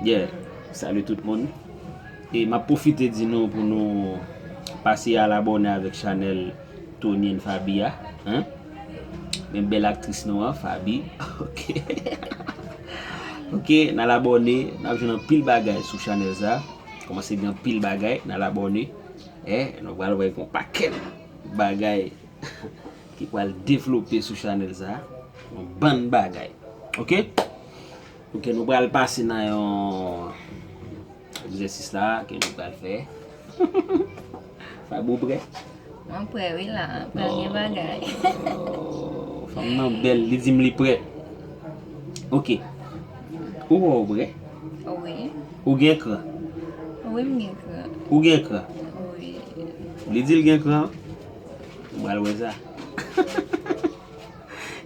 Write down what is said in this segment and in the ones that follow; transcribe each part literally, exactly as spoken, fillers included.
Yeah, salut tout moun. E m ap pwofite di nou pou nou pase al abòne avèk chanèl Tony and Faby a. Hein? Men bèl aktris nou an, Faby. Ok. Ok, n al abòne, n ap jwenn anpil bagay sou chanèl sa. Kòmanse gen anpil bagay, n al abòne. Eh, nou pral wè yon pakèt bagay ki pral devlope sou chanèl sa. Yon bann bagay. Ok? Ok, nou pral pase nan yon egzèsis la ke nou pral fè. Faby, ou prè? Mwen prè wi la, pral gen bagay. Oh, fanm nan bèl, li di m li prè. Ok. Ou wè ou prè? Wi. Ou gen kran? Wi, m gen kran. Ou gen kran? Wi. Li di l gen kran? M pral wè sa.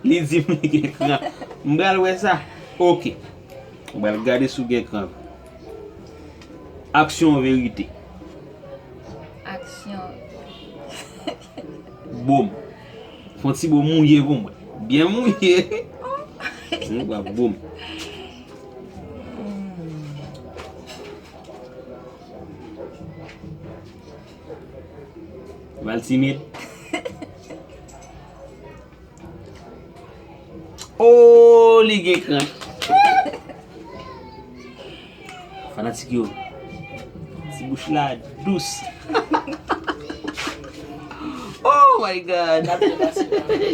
Li di m li gen kran. M pral wè sa. Ok. M pral gade si w gen kran. Aksyon ou verite? Aksyon. Boum. Fè yon ti bo mouye pou mwen. Byen mouye. Hmm, w ap boum. Ou pral timid. Oh, li gen kran. Fanatik yo, ti bouch la dous. Oh my God.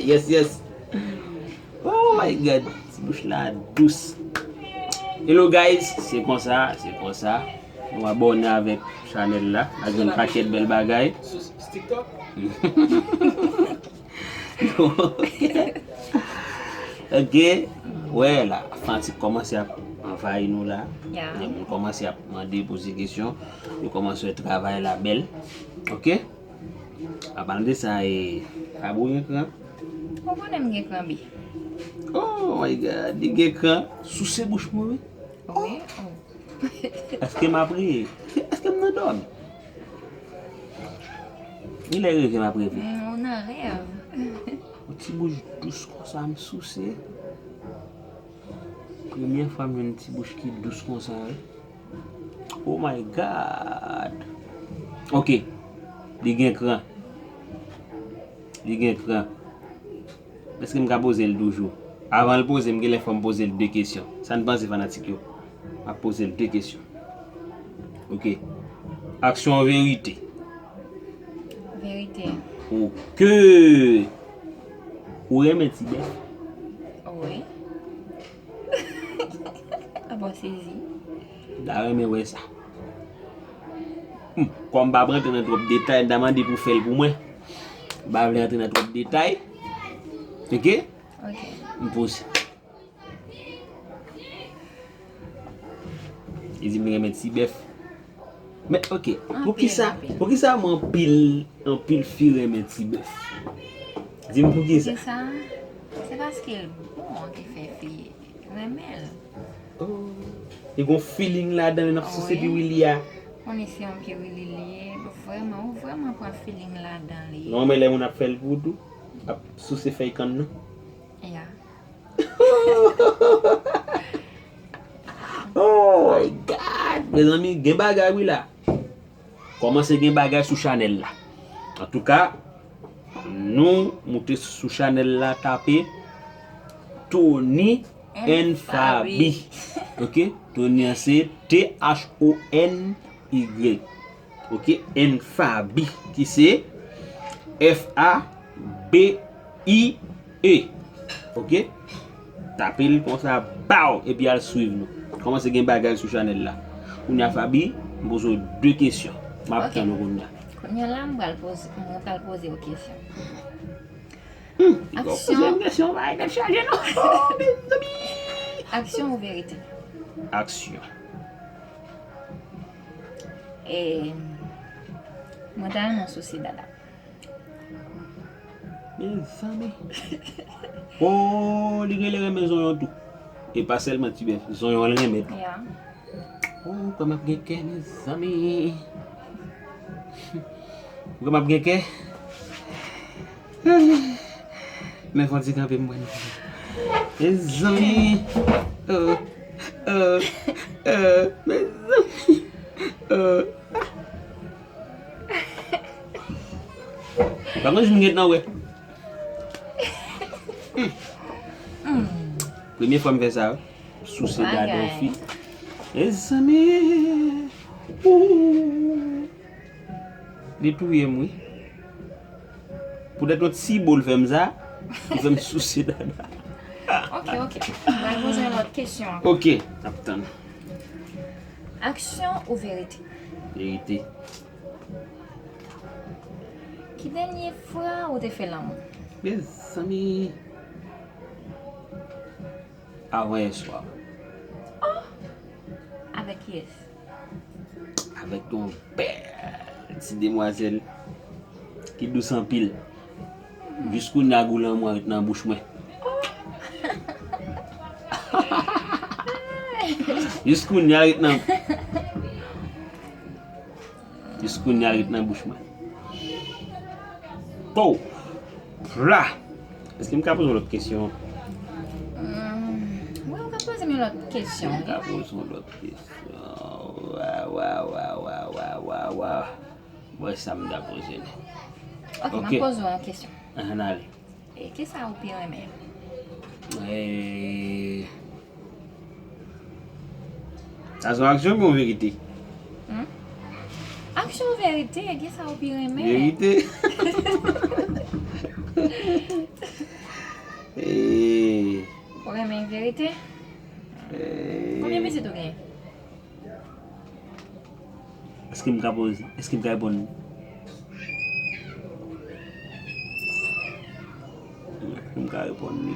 Yes, yes. Oh my God. Ti bouch la dous. Hello guys, se konsa, se konsa. Nou abòne avèk chanèl la. N a jwenn pakèt bèl bagay. Sou TikTok? Ok. Wè la, fanatik kòmanse ap anvayi nou la. Yeah. Moun kòmanse ap mande, poze kesyon. Yo kòmanse wè travay la bèl. Ok. An palan de sa, e, Faby, ou gen kran? Ou konnen m gen kran, bi. Oh my God, li gen kran. Souse bouch mwen, wi. Wi. Oh. Èske m ap reye? Èske m nan dòmi? Gen lè reve m ap reve. Mm, ou nan rèv. Yon ti bouch dous konsa m souse. Premyè fwa m jwenn ti bouch ki dous konsa, wi. Oh my God. Ok. Li gen kran. Li gen kran. Èske m ka poze l toujou? Avan l poze, m gen lè fò m poze l de kesyon. Sa n panse, fanatik yo? M ap poze l de kesyon. Ok. Aksyon ou verite? Verite. Ok. Ou renmen ti bèf? Wi. Apa w sezi? M ta renmen wè sa. Hmm, kòm m p ap rantre nan twòp detay, m ta mande pou w fè l pou mwen. M pa vle rantre nan twòp detay. Ok? Ok. M poze. Li di m li renmen ti bèf. Men, ok, poukisa, poukisa mwen anpil, anpil fi renmen ti bèf? Di m poukisa? Poukisa? Se paske l bon ki fè fi renmen l. Oh, li gon feeling ladan l, l ap souse piwili a. Konnen se yon piwili li ye, vrèman, ou vrèman pran feeling ladan li. Non, men lè moun ap fè l pou ou tou, ap souse fèy kann nan. Ya. Oh my God! Mezanmi, gen bagay wi la. Kòmanse gen bagay sou chanèl la. Antouka, nou moute sou chanèl la, tape Tony and Faby. Ok? Tony an se T H O N Y. Ok? And Faby, ki se F A B I E. Ok? Tape l konsa, baw, epi al swiv nou. Kòmanse gen bagay sou chanèl la. Kounye a, Faby, m poze w de kesyon. M ap tann ou kounye a. Kounye a la, m pral poze, mwen pral poze w kesyon. Hmm, li gon poze m kesyon, bagay tèt chaje, non? Oh, mezanmi! Aksyon ou verite? Aksyon. E, mwen ta renmen w souse dada. Mezanmi. Oh, li genlè renmen zonyon tou. E pa sèlman ti bèf, zonyon l renmen tou. Ya. Oh, ou kwè m ap gen kè, mezanmi. Ou kwè m ap gen kè? Men fò n ti kanpe m pran. Mezanmi. Oh. Euh, euh, mezanmi. Euh. Pa konn si m gen tan wè. Premye fwa m fè sa, souse dada yon fi. Mezanmi. Ooh. Li touye m, wi. Poutèt yon ti bo l fè m sa, li fè m souse dada. Ok, ok. Mwen poze yon lòt kesyon ankò. Ok, n ap tann. Aksyon ou verite? Verite. Ki dènye fwa ou te fè lanmou? Mezanmi. Avan yè swa. Oh! Avèk kiyès? Avèk yon bèl ti demwazèl ki dous anpil. Jis kounye a gou lanmou an ret nan bouch mwen. Jis kounye a ret nan Jis kounye a ret nan bouch mwen. Pow! Pra! Èske m ka poze yon lòt kesyon? Hmm, wi, ou ka poze m yon lòt kesyon, wi. M ka poze yon lòt kesyon. Wa, wa, wa. Bon, sa m ta poze l. Ok, m ap poze w yon kesyon. Ann ale. E kisa ou pi renmen? Eh, sa se yon aksyon oubyen yon verite? Hmm? Aksyon ou verite, kisa ou pi renmen? Verite. Eh. Ou renmen verite? Eh. Konbyen pitit ou gen? Èske m ka poze? Èske m ka reponn li? Èske m ka reponn li?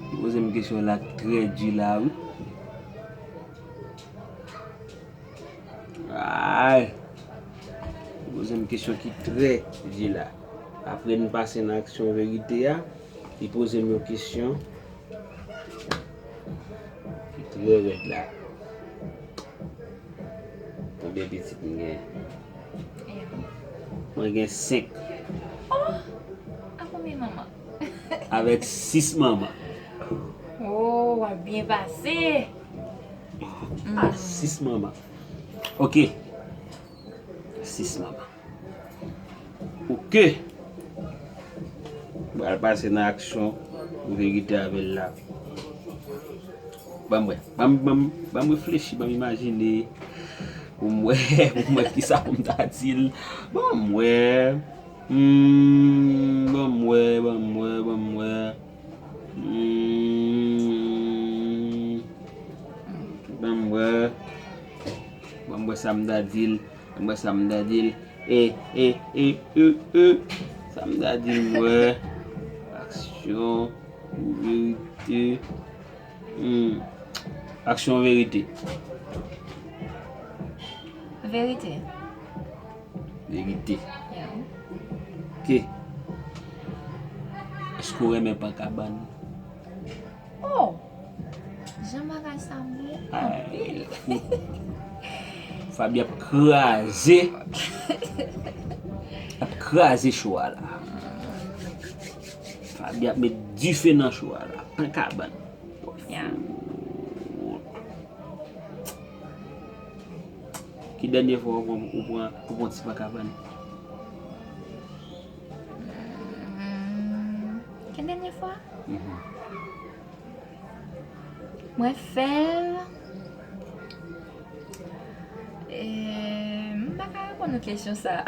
Li poze m kesyon la trè di la, wi. Ay! Li poze m kesyon ki trè di la. Apre n pase nan aksyon verite a, li poze m yon kesyon ki trè rèd la. Konbyen pitit m genyen? Mwen gen senk. Oh! A konbyen manman? Avèk sis manman. Oh, w ap byen pase. A, sis manman. Ok. Sis manman. Ok. M pral pase nan aksyon verite avè l la. Ban m wè. Ban m, ban m, ban m reflechi, ban m imajine. Pou m wè, pou m wè kisa pou m ta di l. Ban m wè. Hmm, ban m wè, ban m wè, ban m wè. Hmm, ban m wè. Ban m wè sa m ta di l. Ban m wè sa m ta di l. E, e, e, e, e. Sa m ta di l, m wè. Aksyon, verite. Hmm. Aksyon, verite. Verite. Verite. Yeah. Ok. Èske w renmen pan kabann? Oh! Jan bagay sa bon anpil. Faby ap kraze. Ap kraze cho a la. Faby ap met dife nan cho a la. Pan kabann. Yeah. Ki dènye fwa ou pran, ou pran, ou pran ti pan kabann? Hmm, ki dènye fwa? Mhm. Mwen fè l. Eh, m pa ka reponn ou kesyon sa.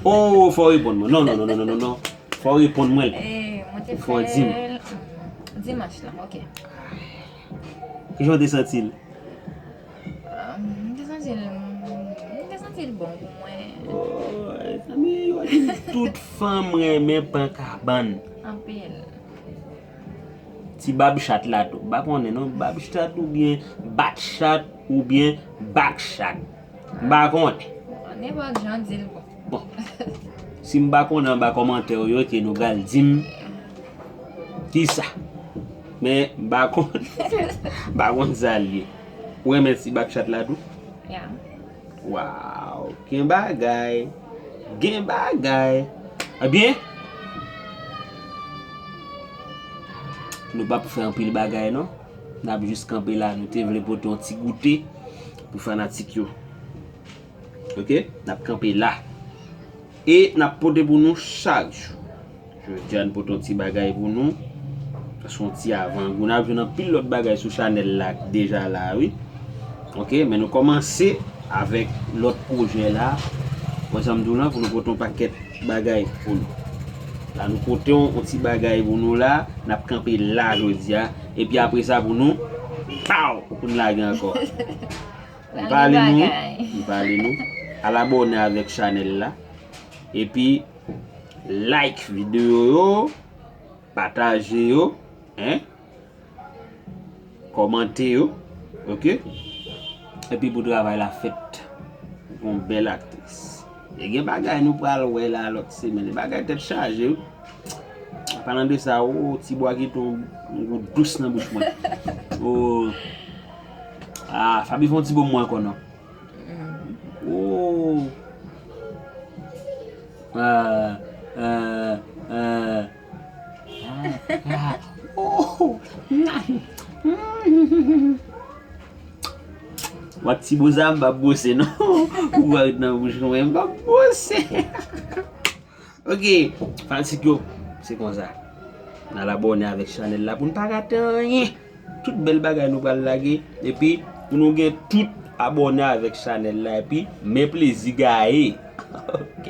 Oh, fò w reponn mwen. Non, non, non. Fò w reponn mwen l. Eh, mwen te fè l, hmm, dimanch lan, ok. Kijan w te santi l? Ah, m te santi l, m te santi l bon pou mwen. Oh, zanmi, yo di m tout fanm renmen pan kabann. Anpil. Ti bab chat la tou. M pa konnen non, bab chat oubyen bat chat oubyen bak chat. M pa konnen. Nenpòt jan di l bon. Bon. Si m pa konnen anba kòmantè yo, yo ke nou pral di m kisa. Men m pa konn, m pa konn sa l ye. Ou renmen ti bak chat la tou? Ya. Waw, gen bagay. Gen bagay. Ebyen, nou p ap fè anpil bagay non. N ap jis kanpe la, nou te vle pote yon ti goute pou fanatik yo. Ok, n ap kanpe la. E n ap pote pou nou chak jou. Jodi a n pote yon ti bagay pou nou. Sa se yon ti avangou. N ap jwenn anpil lòt bagay sou chanèl la deja la, wi. Ok, men nou kòmanse avèk lòt pwojè la. Wè sa m di w lan, pou nou pote yon pakèt bagay pou nou. La nou pote yon, yon ti bagay pou nou la. N ap kanpe la jodi a. Epi apre sa pou nou, pow! Pou n lage ankò. M pale nou, m pale nou. Al abòne avèk chanèl la. Epi like videyo yo, pataje yo, en, kòmante yo, ok? Epi pou travay la fèt, yon bèl aktris. E gen bagay nou pral wè la lòt semèn. E bagay tèt chaje, wi. Palan de sa, o, ti bwa ki tou yon gou dous nan bouch mwen. O, ah, Faby fè yon ti bon mwen ankò non. O. Ah, ah, ah. Ah, ah. Oh. Wak ti boza m pa bwose non. Ou wak nan bouch mwen m pa bwose. Ok, fanatik yo, se konsa. N al abòne avèk chanèl la pou n pa rate anyen. Tout bèl bagay nou pral lage. Epi, pou nou gen tout abòne avèk chanèl la. Epi, men plezi gaye. Ok.